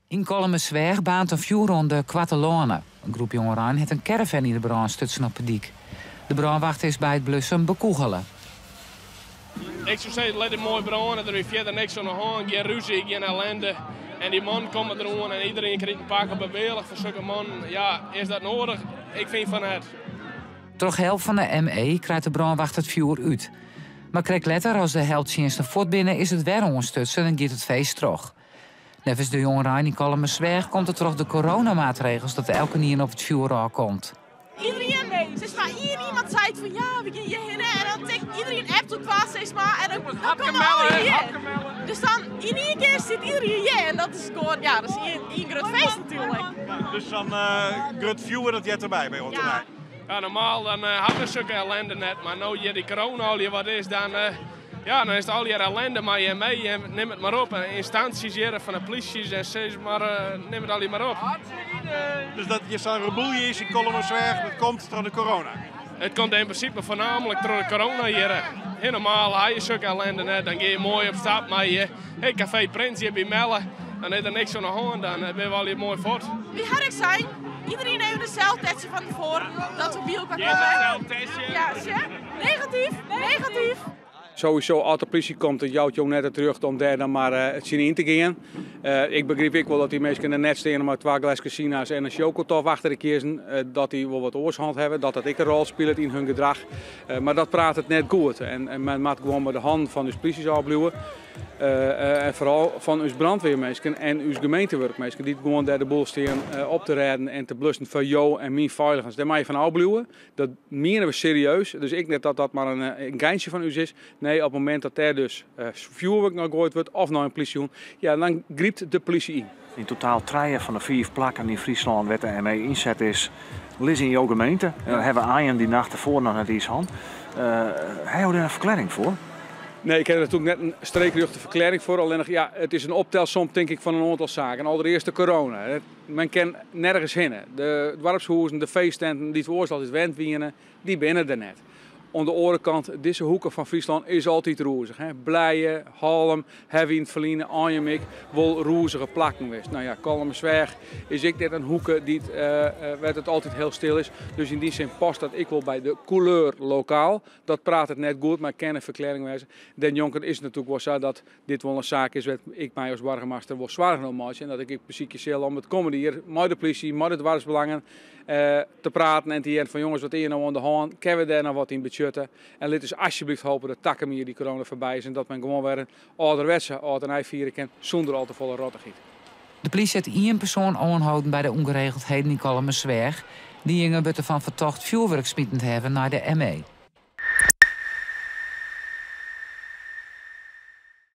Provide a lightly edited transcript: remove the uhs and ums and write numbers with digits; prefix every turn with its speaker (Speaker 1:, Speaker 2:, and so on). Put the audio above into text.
Speaker 1: Yn Kollumersweach baarnt in fjoer oan de Koartelâne. In groep jongerein hat in caravan yn de brân stutsen op 'e dyk. De brânwacht is by it blussen bekûgele.
Speaker 2: Ik soe sizze, lit it moai brâne, der wie fierder niks oan de hân, gjin rúzje, gjin ellinde. En dy mannen komme deroan en iderien krijt in pak op 'e bealch foar sokke mannen. Ja, is dat noadich? Ik fyn fan net.
Speaker 1: Troch help fan de ME krijt de brânwacht it fjoer út. Mar krekt letter, as de helptsjinsten fuort binne, is it wer oanstutsen en giet it feest troch. Neffens de jongerein yn Kollumersweach komt it troch de coronamaatregels dat elkenien op it fjoer ôfkomt.
Speaker 3: Iedereen, sis mar, ien iemand seit fan ja, we gean hjirhinne en dan tinkt iedereen appt elkoar, sis mar, en dan, dan komme alle hjir. Dus dan yn ien kear sit iedereen hjir en dat is gewoan, ja, dat is ien, ien grut feest natuerlik.
Speaker 4: Dus sa'n grut fjoer, dat heart derby by âld en nij.
Speaker 2: Ja, normaal dan ha we sokke ellende net, mar no hjir dy corona allegear wat is, dan, ja, dan is it allegear ellende mei en mei en nim it mar op. En ynstansjes hjir fan de plysjes en sis mar, nim it allegear mar op.
Speaker 4: Dus dat hjir sa'n reboelje is yn Kollumersweach, dat komt troch de corona?
Speaker 2: It komt yn prinsipe foarnaamlik troch de corona hjir. Heel normaal ha je sokke ellende net, dan gean je moai op stap mei hey, Café Prins hjir by Melle. Dan is der niks oan de hân, dan binne we allegear moai fuort.
Speaker 3: Wy ha ek sein, iedereen even in zelftestje fan tefoaren, dat we by elkoar komme. Ja, sjen. Negatyf, negatyf.
Speaker 5: Sowieso, as de plysje komt, dat jout jo net it rjocht om dêr dan mar tsjin yn te gean. Ik begryp ek wol dat dy minsken der net steane mei twa gleske sinaas en in chocotoff achter de kiezzen. Dat dy wol wat oars hân hawwe, dat dat ek in rol spilet yn hun gedrach. Mar dat praat it net goed. En men moat gewoan by de hannen fan ús plysjes ôfbliuwe. En foaral fan ús brandweerminsken en ús gemeentewurkminsken, dy't gewoan dêr de boel stean op te rêden en te blussen foar jo en myn feiligens. Dêr moatte je fan ôfbliuwe. Dat miene we serieus. Dus ek net dat dat mar in geintsje fan ús is. Nee, op it momint dat dêr dus fjoerwurk nei goaid wurdt of nei in plysjehûn, ja, dan grypt de plysje yn.
Speaker 6: Yn totaal trije fan de fiif plakken yn Fryslân wêr't de ME ynset is, lizze yn jo gemeente. En dan hawwe Arjen dy nacht derfoar noch net iens hân. Ha jo dêr in ferklearring foar?
Speaker 5: Nee, ik ha der natuerlik net in streekrjochte ferklearring foar. Allinnich, ja, it is in optelsom, tink ik, fan in oantal saken. Alderearst de corona. Men kin nergens hinne. De doarpshûzen, de feesttenten dy't we oars altyd wend wiene, dy binne der net. Oan de oare kant, dizze hoeke fan Fryslân is altyd rûzich. Blije, Hallum, hawwe yn it ferline, Anjum ek, wol rûzige plakken west. No ja, Kollumersweach is ek net in hoeke dy't, wêr't it altyd hiel stil is. Dus yn dy sin past dat ek wol by de couleur lokaal. Dat praat it net goed, mar kin in ferklearring wêze. Dêrnjonken is it natuerlik wol sa dat dit wol in saak is wêr't ik my as boargemaster wol soargen om meitsje en dat ik ek besykje sil om it kommende jier mei de plysje, mei de doarpsbelangen te praten en te hearren fan jonges wat is hjir no oan de hân, kinne we dêr noch wat yn betsjutte en lit ús asjebleaft hope dat takom jier dy corona foarby is en dat men gewoan wer in âlderwetse âld en nij fiere kin sûnder al te folle rottichheid.
Speaker 1: De plysje hat ien persoan oanholden by de ûngeregeldheden yn Kollumersweach. Dy jonge wurdt derfan fertocht fjoerwurk smiten te hawwen nei de ME.